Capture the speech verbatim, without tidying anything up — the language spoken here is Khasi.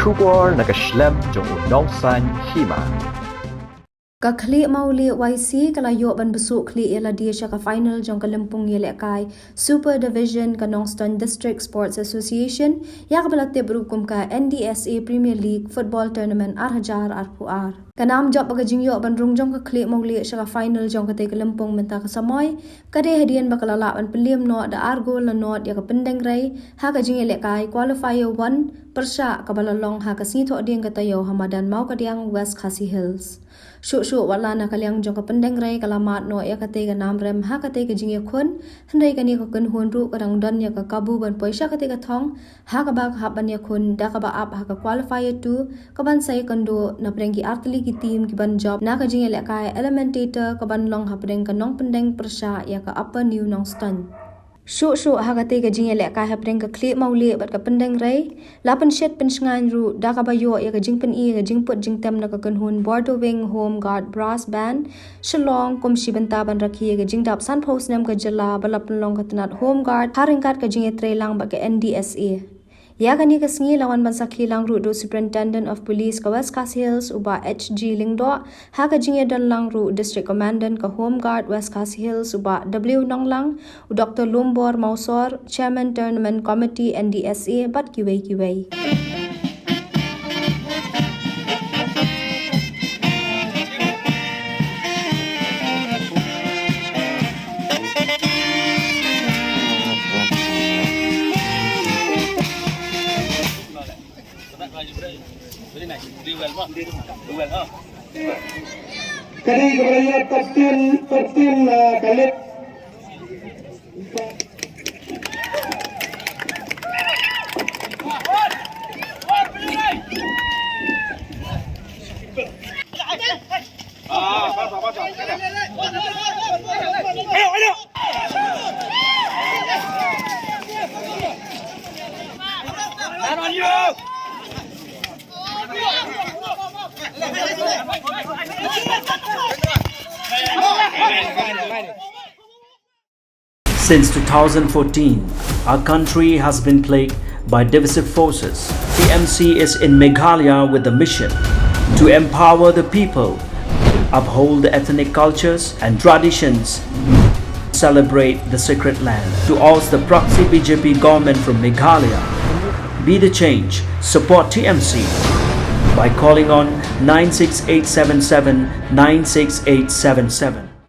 Khubor na ka shlem jong u nongsan hima. Ka khlieh Mawlieh Y C ka la ïoh ban bsuh khlieh ïa lade sha ka final jong ka lympung ïalehkai Super Division ka Nongstoiñ District Sports Association, ïa kaba la tip ruh kum ka N D S A Premier League Football Tournament ar hajar arphew ar. Ka nam jop ba ka jingïoh ban rung jong ka khlieh Mawlieh sha ka final jong katei ka lympung mynta ka samoi ka dei hadien ba ka la lah ban pynliem noh da ar gol la nod ïa ka Pyndengrei ha ka jingïalehkai qualifier one pyrshah kaba la long ha ka sngi Thohdieng ka taïew ha madan Mawkadiang, West Khasi Hills. Shuh shuh wat la na ka liang jong ka Pyndengrei ka la mad noh ïa katei ka nam rem ha katei ka jingïakhun, hynrei kane ka kynhun ruh ka dang don ïa ka kabu ban poi sha katei ka thong ha kaba ka hap ban ïakhun da kaba ap ha ka qualifier two kaban sa ïakynduh na pdeng ki artylli ki team kiban jop na ka jingïalehkai eliminator kaban long hapdeng ka Nongpyndeng pyrshah ïa ka Upper New Nongstoiñ. Shuh shuh ha katei ka jingïalehkai hapdeng ka khlieh Mawlieh bad ka Pyndengrei, la pynshit pynshngaiñ ruh da kaba ïoh ïa ka jingpyni ïa ka jingput jingtem na ka kynhun Border Wing Home Guard Brass Band Shillong kum shi bynta ban rakhe ïa ka jingdap sanphew snem ka jylla ba la pynlong ka tnat Home Guard ha ryngkat ka jingïatreilang bad ka N D S A. Ïa kane ka sngi la wan ban sakhi lang ruh da u Superintendent of Police ka West Khasi Hills u Bah H G Lyngdoh, ha ka jingïadon lang ruh u District Commandant ka Home Guard West Khasi Hills u Bah W Nonglang, u Doctor Lumbor Mawsor, Chairman Tournament Committee N D S A bad kiwei kiwei. Ka dei ka ba la ïa thirteen, thirteen, uh, ka leit. Since two thousand fourteen, our country has been plagued by divisive forces. T M C is in Meghalaya with the mission to empower the people, uphold the ethnic cultures and traditions, celebrate the sacred land, to oust the proxy B J P government from Meghalaya. Be the change. Support T M C by calling on nine six eight seven seven nine six eight seven seven.